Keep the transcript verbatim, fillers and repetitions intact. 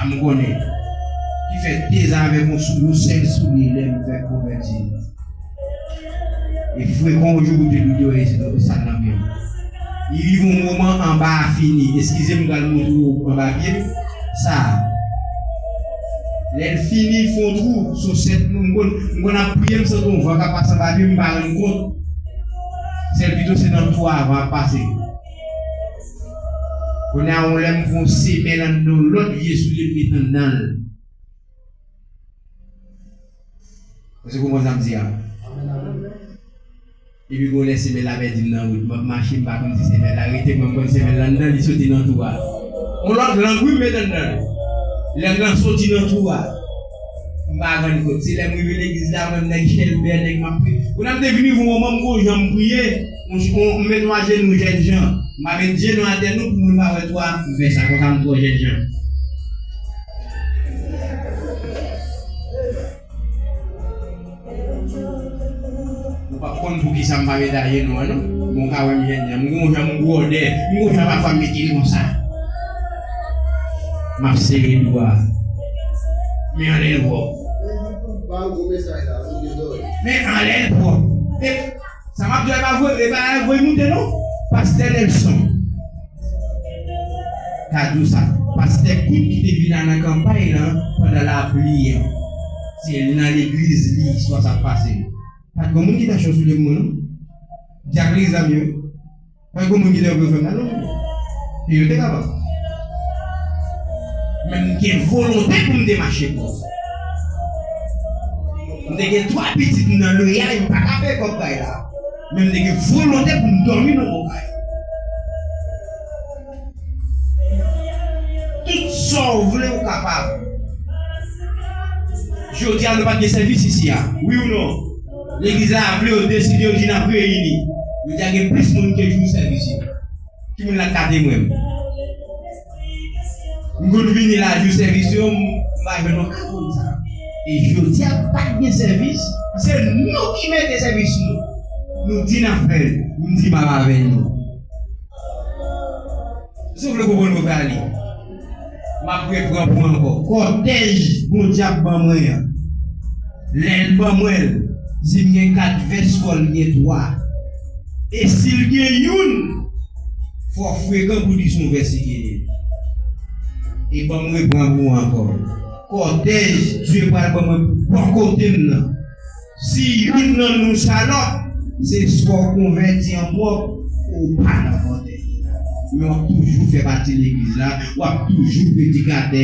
M konnen. Ki fè dezavèk yon sou yon sèl soulye lè m fèk konvèti. E frekan yon jou pou te dou deyò e se sal nan pye m. Li rive yon moman anba a fini. Eskize m pral montre w anba pye m. Sa. Lè l fini, fè yon twou sou sèt nou. M konn, m konn ap priye, m santi yon van k ap pase anba pye m, m pa rann kont. Sèl pito se nan twou a van ap pase. Kounye a, yon lè m fè yon semèl anndan yon lòt vye soulye m met anndan l. Èske w konprann sa m di a? Epi gon lè semèl la pèdi m nan wout. M ap mache, m pa konn si semèl la rete, mwen m konn semèl la anndan, li soti nan twou a. On lòt lang wi m met anndan l. Lang lan soti nan twou a. M pa rann kont. Se lè m rive legliz la, mwen nèg chèlbè, nèg m ap priye. Kounye a m te vin rive yon moman m gon jan m priye, m, m, m met yon ajenou jènjan. M pa met je nou atè non pou moun pa wè twou a, m fè sa konsa m twò jènjan. Ou p ap konn poukisa m pa met ajenou an non. Bon, ka wè m jènjan. M gon jan m gwòdè. M gon jan pafwa m mete l konsa. M ap sere dwa. Men anlè l pwòp. Men anlè l pwòp. E sa m ap di w la e pa voye, e pa voye moute non. Pastè Nelson. Ka di w sa. Pastè Kout ki te vin la nan kanpay lan pandan lapli an. Se nan legliz li istwa sa ap pase. Pa t gon moun ki t achte yon soulye pou mwen non. Di ak legliz la m ye wi. Pa t gon moun ki te anvi fè m la non. E yo te kapab. Men m gen volonte pou m te mache pwòp. M te gen twa pitit m nan loyal, m pa ka peye kòb kay la. Men m te gen volonte pou m dòmi nan bon kay. Tout sa w vle, ou kapab. Jodi a, nou pa t gen sèvis isi a. Wi ou non? Legliz la vle, yo deside, yo di n ap reyini. Jodi a, gen plis moun ke jou sèvis yo. Ki moun la k ka temwen m? M konn vini la jou sèvis yo, m pa jwenn yon ka konn sa. E jodi a, pa t gen sèvis, se nou ki mete sèvis nou. Nou di n ap fè l, m di m ap avè nou. Si w vle konprann, mwen prale. M ap repran pou ankò. Kòtèj Bondye ap ban mwen an. Lè l ban mwen l, si m gen kat vès, fò l gen twa. E si l gen youn, fò frekan pou di se yon vès li genyen. E ban m repran pou ankò. Kòtèj Dye pral ban mwen pou bò kote m nan. Si youn nan nou salòp, se swa w konvèti an pwòp ou pa nan kòtèj la. Men w ap toujou fè pati legliz la, w ap toujou predikatè,